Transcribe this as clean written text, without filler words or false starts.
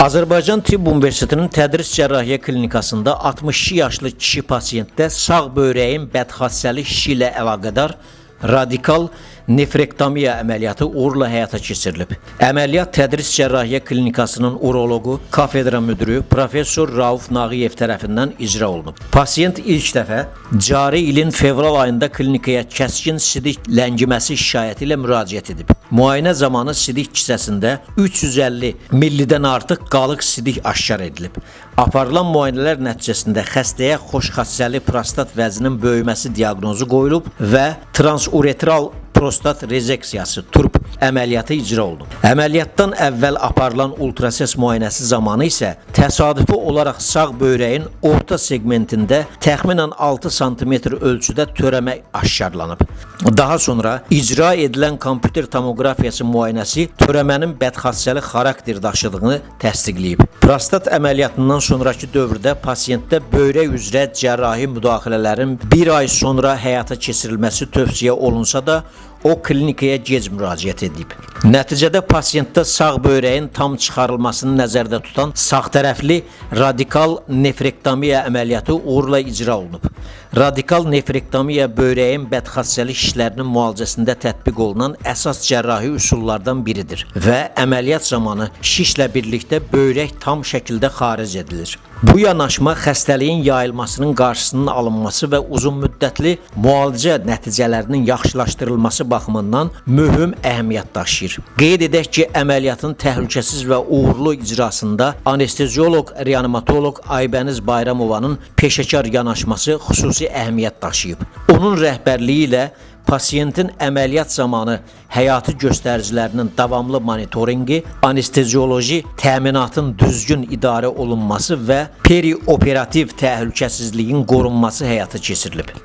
Azərbaycan Tibb Universitetinin Tədris Cərrahiyyə Klinikasında 62 yaşlı kişi pasientdə sağ böyrəyin bədxassəli şişi ilə əlaqədar radikal nefrektomiya əməliyyatı uğurla həyata keçirilib. Əməliyyat Tədris Cərrahiyyə Klinikasının uroloqu, kafedra müdiri professor Rauf Nağıyev tərəfindən icra olunub. Pasiyent ilk dəfə cari ilin fevral ayında klinikaya kəskin sidik ləngiməsi şikayəti ilə müraciət edib. Müayinə zamanı sidik kisəsində 350 millidən artıq qalıq sidik aşkar edilib. Aparılan müayinələr nəticəsində xəstəyə xoşxassəli prostat vəzinin böyüməsi diaqnozu qoyulub və transuretral prostat rezeksiyası TURP əməliyyatı icra olunub. Əməliyyatdan əvvəl aparılan ultrasəs müayinəsi zamanı isə təsadüfi olaraq sağ böyrəyin orta segmentində təxminən 6 sm ölçüdə törəmə aşkarlanıb. Daha sonra icra edilən kompüter tomoqrafiyası müayinəsi törəmənin bədxassəli xarakter daşıdığını təsdiqləyib. Prostat əməliyyatından sonrakı dövrdə pasientdə böyrək üzrə cərrahi müdaxilələrin bir ay sonra həyata keçirilməsi tövsiyə olunsa da, o klinikaya gec müraciət edib. Nəticədə pasientdə sağ böyrəyin tam çıxarılmasını nəzərdə tutan sağ tərəfli radikal nefrektomiya əməliyyatı uğurla icra olunub. Radikal nefrektomiya böyrəyin bədxassəli şişlərinin müalicəsində tətbiq olunan əsas cərrahi üsullardan biridir və əməliyyat zamanı şişlə birlikdə böyrək tam şəkildə xaric edilir. Bu yanaşma xəstəliyin yayılmasının qarşısının alınması və uzunmüddətli müalicə nəticələrinin yaxşılaşdırılması baxımından mühüm əhəmiyyət daşıyır. Qeyd edək ki, əməliyyatın təhlükəsiz və uğurlu icrasında anestezioloq, reanimatoloq Aybəniz Bayramovanın peşəkar yanaşması xüsusi əhəmiyyət daşıyıb. Onun rəhbərliyi ilə pasiyentin əməliyyat zamanı həyati göstəricilərinin davamlı monitorinqi, anestezioloji təminatın düzgün idarə olunması və perioperativ təhlükəsizliyin qorunması həyata keçirilib.